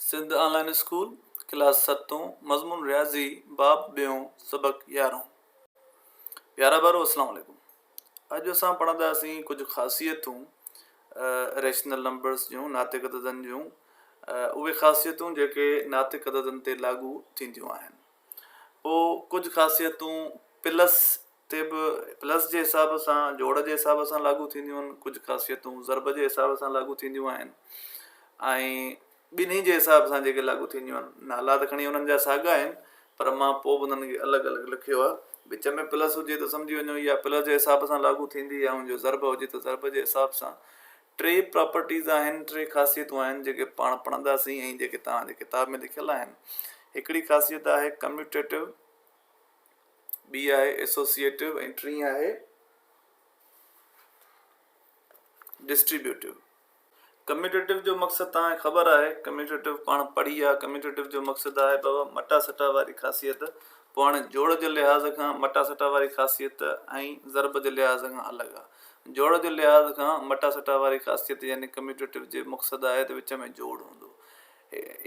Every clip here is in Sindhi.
سنڌ آن لائين اسڪول، ڪلاس ستون، مضمون رياضي، باب ٻيون، سبق يارهون. پيارا ٻارو اسلام عليڪم. اڄ اسان پڙهنداسين ڪجهه خاصيتون ريشنل نمبرز جون، ناطق عددن جون، اهي خاصيتون جيڪي ناطق عددن تي لاڳو ٿينديون آهن. پوء ڪجهه خاصيتون پلس تي به پلس جي حساب سان جوڙ جي حساب سان لاڳو ٿينديون آهن، ڪجهه خاصيتون ضرب جي حساب سان لاڳو ٿينديون آهن ۽ ٻنهي جي حساب سان جيڪي لاڳو ٿينديون آهن. نالا ته کڻي انهن جا ساڳا آهن پر مان پوء به انهن کي الڳ الڳ لکيو آهي. وچ ۾ پلس هجي ته سمجهي وڃو اها پلس جي حساب سان لاڳو ٿيندي يا ان جو ضرب هجي ته ضرب جي حساب سان. ٽي پراپرٽيز آهن، ٽي خاصيتون آهن جيڪي پاڻ پڙهنداسين ۽ جيڪي توهان جي ڪتاب ۾ لکيل آهن. هڪڙي خاصيت آهي ڪميوٽيٽو، ٻي آهي ايسوسيئيٽو ۽ ٽين آهي ڊسٽريبيوٽو. ڪميوٽيٽو جو مقصد توهان کي خبر آهي، ڪميوٽيٽو پاڻ پڙهي آ، ڪميوٽيٽو جو مقصد آهي بابا مٽا سٽا واري خاصيت، پوء هاڻي جوڙ جي لحاظ کان مٽا سٽا واري خاصيت ۽ ضرب جي لحاظ کان الڳ آ. جوڙ جي لحاظ کان مٽا سٽا واري خاصيت يعني ڪميوٽيٽو جي مقصد آهي ته وچ ۾ جوڙ هوندو.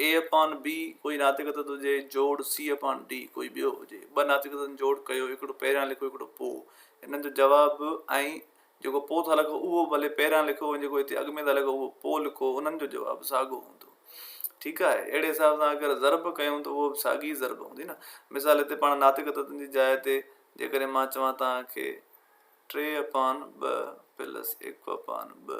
اي اپان بي ڪوئي ناتڪ عدد هجي، جوڙ سي اپان ڊي ڪوئي ٻيو هجي، ٻه ناتڪ عددن جوڙ ڪيو، هڪڙو پهريان لکو هڪڙو پوء، انهن جو جواب ۽ جيڪو پوء ٿا لکو اهو ڀلي پهريان لکو ۽ جيڪو هتي اڳ ۾ ٿا لکو اهو پوء لکو، انهن جو جواب ساڳو هوندو. ٺيڪ آهي، اهڙي حساب سان اگر ضرب ڪيون ته اهو به ساڳي ئي ضرب هوندي نه. مثال هتي پاڻ ناتڪ عددن جي جاء تي جيڪڏهن مان چوان توهان کي ٽي اپان ٻه پلس هڪ اپان ٻه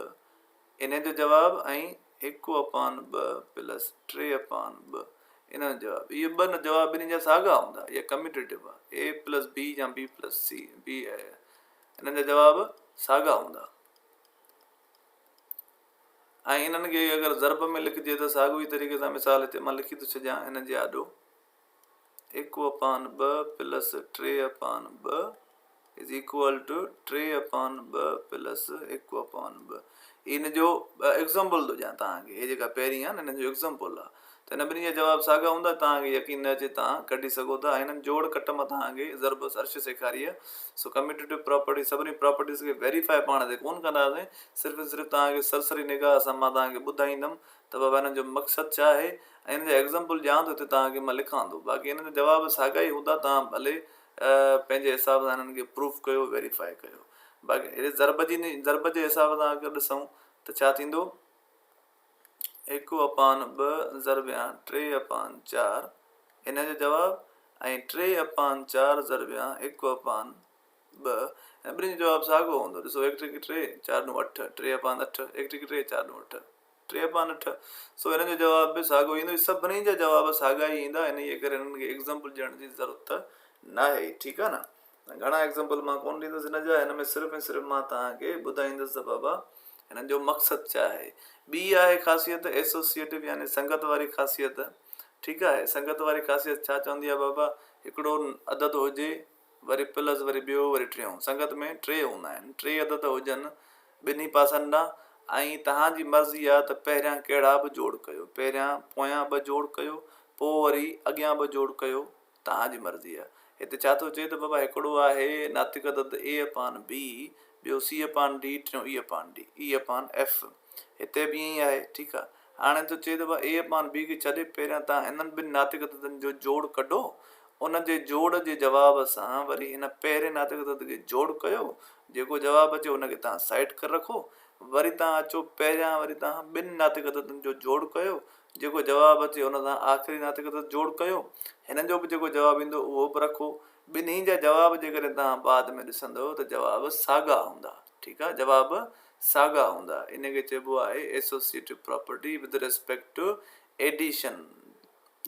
انهن جو جواب ۽ هڪ اپان ٻه پلس ٽي اپان ٻه انهن جو جواب اهي ٻه جواب ٻنهي جا ساڳا هوندا. اها ڪميوٽيٽو آهي، اي پلس بي يا بي پلس سي بي انهن جا جواب ساڳا هوندا ۽ انهن کي اگر ضرب ۾ لکجي ته ساڳيو ئي طريقي سان مثال هتي مان لکي ٿو ڇڏيان هن جي آڏو هڪ اپان ٻه پلس ٽي اپان ٻه is equal two T اپان ٻه پلس هڪ اپان ٻه. هي ان جو ايگزامپل ٿو ڏيان توهان کي، هي جيڪا پهرين آهي نه هن جو ايگزامپل آهي ته هن ٻنهي جا جواب ساڳا هوندا. توهان کي يقين نه اچي توهان ڪڍي سگهو ٿا. هنن جوڙ ڪٽ مان توهان کي ضرب عرش سيکاري آهي. سو ڪميوٽيٽو پراپرٽي سڀني پراپرٽيز کي ويريفائي پاڻ تي ڪونه ڪنداسين، صرف ۽ صرف توهان کي سرسري نگاهه سان مان توهان کي ٻڌائيندم ته بابا هنن جو مقصد ڇا آهي ۽ هن جا ايگزامپل ڏيان ٿو هتي توهان کي مان لکان ٿو باقي هنن جا جواب ساڳا ئي هوندا توهان ڀلي پنهنجي حساب سان هنن کي پروف ڪيو ويريفائي ڪيو. باقي هتي ضرب جي ضرب جي حساب سان اگر ڏسون ته ڇا ٿيندو هڪ اپان ٻه ضربيان ٽي اپان چار هن جو جواب ۽ ٽي اپان چار ضربيان هڪ اپان ٻه ۽ ٻنهي جو جواب ساڳو هوندو. ڏسو هڪ ٽي ٽي چار ڏون اٺ ٽي اپان اٺ هڪ ٽي ٽي چار ڏون اٺ ٽي اپان اٺ سو هنن جو جواب به ساڳو ايندو. سڀني جا جواب ساڳا ئي ايندا انهيء ڪري هنن کي ايگزامپل ڏيڻ جي ضرورت ناهي. ٺيڪ آهي نه گهڻا ايگزامپل مان ڪونه ڏيندس هن جا هن ۾ صرف ۽ صرف مان توهان کي ٻڌائيندس ته بابا هنن جو مقصد ڇا آهي. ٻي آهي خاصيت ايسوسيئيٽو يعني سنگت واري خاصيت. ٺيڪ آهي سنگت واري خاصيت ڇا چوندي آهي بابا هڪڙو عدد هجي وري پلس وري ٻيو وري ٽيون سنگت ۾ ٽي هوندا آهن ٽي عدد هجن ٻنهي پاسن ڏانهن ۽ توهان جي مرضي آهي ته پهريان ڪهڙا به جوڙ ڪيو پهريان پويان ٻه جوڙ ڪيو پوء وري اڳيان ٻه جوڙ ڪيو توهان جي مرضي آهي هتي ڇا ٿو چئي ته بابا هڪڙو آهي ناتڪ عدد اي اپان بي ٻيو سي اپان ڊي ٽيون اي اپان ڊي اي اپان ايف هتي به ائين ئي آهي ٺيڪ آهي هاڻي ٿو چئي ته بابا اي اپان بي کي ڇڏي پهريان توهان انهن ٻن ناتڪ عددن جو جوڙ ڪڍو، ان جي جوڙ جي جواب سان وري هن پهرين ناتڪ عدد کي جوڙ ڪيو، جيڪو جواب اچي ان کي توهان سائيڊ ڪري رکو، وري توهان اچو پهريان وري توهان ٻن ناتڪ عددن جو جوڙ ڪيو، جيڪو جواب اچي ان سان آخري ناتڪ عدد جوڙ ڪيو، هنن جو به جيڪو جواب ايندو اهو به رکو، ٻنهي جا جواب جيڪڏهن توهان بعد ۾ ڏسندؤ ته جواب ساڳا هوندا، ٺيڪ آهي جواب ساڳا هوندا. ان کي چئبو آهي associative property with respect to addition,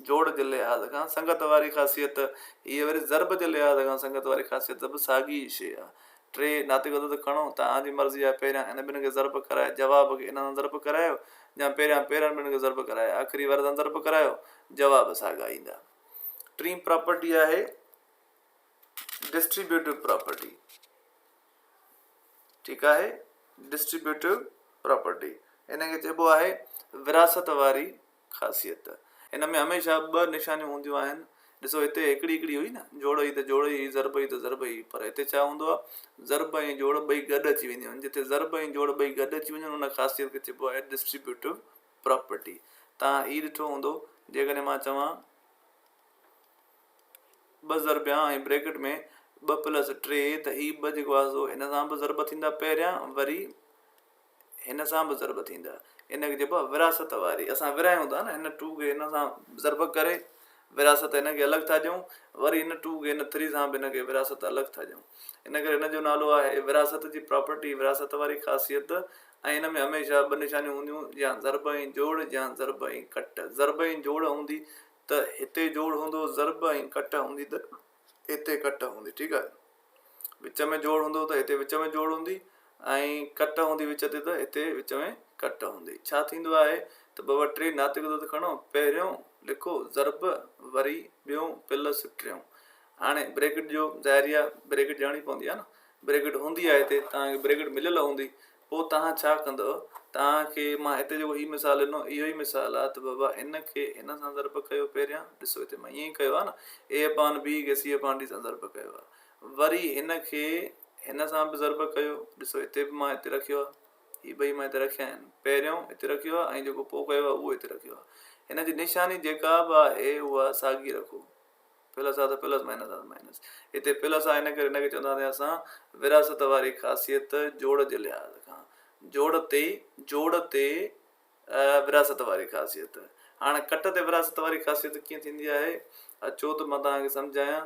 جوڙ جي لحاظ کان سنگت واري خاصيت. هيء وري ضرب جي لحاظ کان سنگت واري خاصيت به ساڳي ئي شيء آهي. ٽي ناتڪ عدد کڻو، توهان جي مرضي آهي پهريان ان ٻن کي ضرب ڪرائي جواب کي انهن سان ضرب ڪرايو يا پهريان پهرين ٻن کي ضرب ڪرائي آخري واري سان ضرب ڪرايو، جواب ساڳا ايندا. ٽين پراپرٽي آهي ڊسٽريبيوٽو پراپرٽي. ٺيڪ آهي ڊسٽريبيوٽو پراپرٽي ان کي چئبو آهي وراثت واري خاصيت. ان ۾ هميشه ٻه نشانيون هونديون آهن. ڏسو هتي هڪڙي هڪڙي هئي نه، جوڙ هئي ته جوڙ هئي، ضرب هئي ته ضرب هئي، پر هتي ڇا هوندو آهي ضرب ۽ جوڙ ٻئي گڏ اچي وينديون آهن. جتي ضرب ۽ جوڙ ٻئي گڏ اچي وڃن ان خاصيت کي چئبو آهي ڊسٽريبيوٽو پراپرٽي. توهان هي ڏٺو هوندو جيڪڏهن مان چوان ٻه ضربيان ۽ بريڪٽ ۾ ٻه پلس ٽي ته هي ٻه جيڪو آهي سو هن سان به ضرب ٿيندا پهريان وري هن سان به ضرب ٿيندا. ان کي چئبو آهي وراثت واري. اسان ورهايون ٿا نه هن ٽو کي هن سان ضرب ڪري وراثت هن کي الڳ ٿا ڏيون وري هن ٽو کي هن ٿري سان به هن کي وراثت الڳ ٿا ڏيون. ان ڪري هن جو نالو آهي وراثت جي پراپرٽي، وراثت واري خاصيت ۽ هن ۾ هميشه ٻه نشانيون هونديون يا ضرب ۽ جوڙ يا ضرب ۽ ڪٽ. ضرب ۽ جوڙ هوندي ته هتي جوڙ هوندو ضرب ۽ ڪٽ هوندي ته هتي ڪٽ هوندي ٺيڪ آهي. وچ ۾ جوڙ هوندو ته هتي وچ ۾ جوڙ هوندي ۽ ڪٽ هوندي وچ تي ته هتي وچ ۾ ڪٽ هوندي. ڇا ٿيندو آهي ته ٻه ٻه ٽي ناتڪ عدد کڻو، پهريون لکو ضرب وري ٻيون پلس ٽيون. هاڻي بريڪٽ جو ظاهري آهي بريڪٽ ڏيڻي پوندي آهي نه بريڪٽ هوندي آهي هتي توهان کي بريڪٽ مليل هوندي پوء توهان ڇا ڪندؤ توهان کي مان هتي جيڪو هي مثال ڏنو اهو ئي مثال آهي ته بابا هن کي هن سان ضرب ڪيو پهريان ڏسو هتي مان ائين ئي ڪيو آهي نه اي اپان بي کي سي اپان ڊي سان ضرب ڪيو آهي وري هن کي هن سان به ضرب ڪيو ڏسو هتي به مان هتي رکيو آهي هي ٻئي مان هتي رکيا آهن پهريون هتي رکيو آهي ۽ جيڪو پوء ڪيو آهي اهو هتي رکيو آهي هن جي نشاني جيڪا به آهي اها ساڳي رکو پلس آ ته پلس مائنس آ ته مائنس. هتي پلس آ ان ڪري ان کي چونداسين اسان وراثت واري خاصيت جوڙ جي لحاظ کان. جوڙ تي جوڙ تي وراثت واري خاصيت. هاڻ ڪٽ تي وراثت واري خاصيت ڪيئن ٿيندي آهي اچو ته مان توهان کي سمجهايان.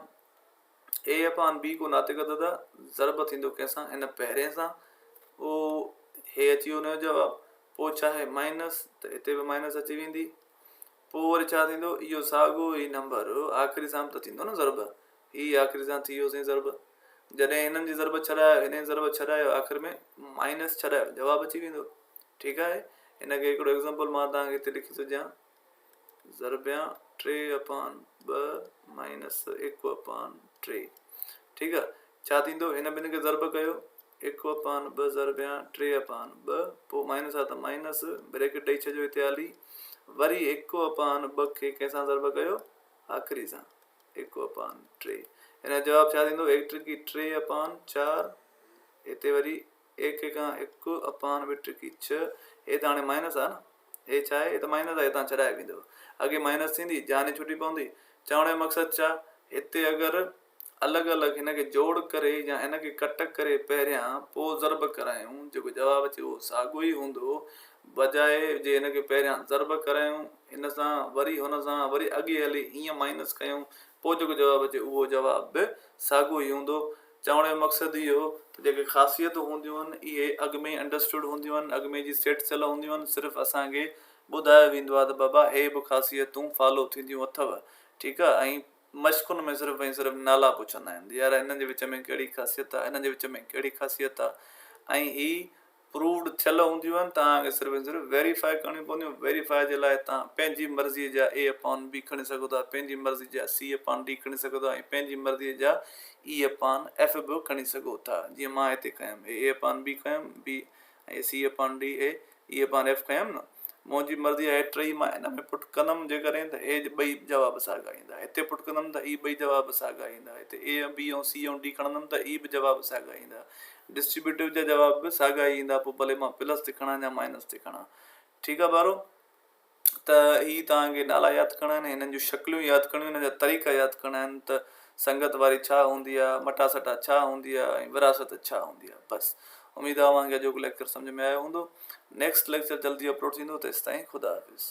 اي اپان بي ڪو ناتڪ عدد آ ضرب ٿيندو ڪنهن سان ان پهرين سان پو هي اچي ويو ان جو جواب پو ڇا آهي مائنس ته هتي به مائنس اچي ويندي. پوء وري ڇا ٿيندو؟ اهو ساڳيو ئي نمبر آخري سان به ته ٿيندو نه ضرب. هي آخري سان ٿي ويو سائين ضرب. جڏهن هنن جي ضرب ڇڏايو، هن جي ضرب ڇڏايو، آخر ۾ مائنس ڇڏايو، جواب اچي ويندو. ٺيڪ آهي. هن کي هڪڙو ايگزامپل مان توهان کي هتي لکي ٿو ڏيان. ضربيان ٽي اپان ٻه مائنس هڪ اپان ٽي. ٺيڪ آهي. ڇا ٿيندو؟ هن ٻن کي ضرب ڪيو. هڪ اپان ٻه ضربيان ٽي اپان ٻه پوء مائنس آ ته مائنس بريڪٽ ڏئي ڇڏيو هتي حالي وري هڪ اپان ٻه کي ڪنهن سان ضرب ڪيو آخري سان هڪ اپان ٽي ان جو جواب ڇا ٿيندو هڪ ٽڪي ٽي اپان چار هتي وري هڪ کان هڪ اپان ٻه ٽڪي ڇهه هي ته هاڻي مائنس آ نه هي ڇا آهي هي ته مائنس آهي هتان ڇڏائي ويندو اڳي مائنس ٿيندي جان ڇٽي پوندي چوڻ جو مقصد ڇا هتي اگر الڳ الڳ هن کي جوڙ ڪري يا هن کي ڪٽ ڪري پهريان پوء ضرب ڪرايون جيڪو جواب اچي اهو ساڳيو ئي هوندو بجاء جي هن کي پهريان ضرب ڪرايون هن سان وري هن سان وري اڳي هلي هيئن مائنس ڪيون پوء جيڪو جواب اچي اهو جواب به ساڳيو ئي هوندو. چوڻ جو مقصد اهو ته جيڪي خاصيتون هونديون آهن اهي اڳ ۾ ئي انڊرسٽوڊ هونديون آهن اڳ ۾ جي سيٽ ٿيل هونديون آهن صرف اسان کي ٻڌايو ويندو آهي ته بابا هي به خاصيتون فالو ٿينديون اٿو ٺيڪ آهي ۽ مشقن ۾ صرف ۽ صرف نالا پڇندا آهن ته يار هنن جي وچ ۾ ڪهڙي خاصيت آهي هنن جي وچ ۾ ڪهڙي خاصيت آهي ۽ هي پرووڊ ٿيل هونديون آهن توهان کي صرف ۽ صرف ويريفائي ڪرڻيون پونديون ويريفائي جي لاء توهان پنهنجي مرضي جا اي اپان بي کڻي سگهو ٿا پنهنجي مرضي جا سي اپان ڊي کڻي سگهو ٿا ۽ پنهنجي مرضي جا اي اپان ايف به کڻي سگهو ٿا جيئن مان هتي کنيم اي اپان بي کنيم بي ۽ سي اپان ڊي ۽ اي اپان ايف کنيم نه منهنجي مرضي آهي ٽئي مان هن ۾ پٽ ڪندم جيڪڏهن ته اي ٻئي جواب ساڳا ايندا هتي پٽ ڪندم ته اي ٻئي جواب ساڳا ايندا هتي اي ۽ بي ۽ سي ۽ ڊي کڻندم ته اي به جواب ساڳا ايندا ڊسٽريبيوٽو جا جواب به ساڳا ئي ايندا پوء ڀلي مان پلس تي کڻان يا مائنس تي کڻان ٺيڪ آهي ٻارو ته هي توهان کي نالا ياد ڪرڻا آهن هنن جون شڪليون ياد ڪرڻيون هنن جا طريقا ياد ڪرڻا آهن ته سنگت واري ڇا هوندي آهي مٽاسٽا ڇا هوندي آهي ۽ وراثت ڇا هوندي آهي بس اميد آهي اوهان کي اڄوڪو ليڪچر سمجھ ۾ آيو هوندو نيڪسٽ ليڪچر جلدي اپلوڊ ٿيندو تيستائين خدا حافظ.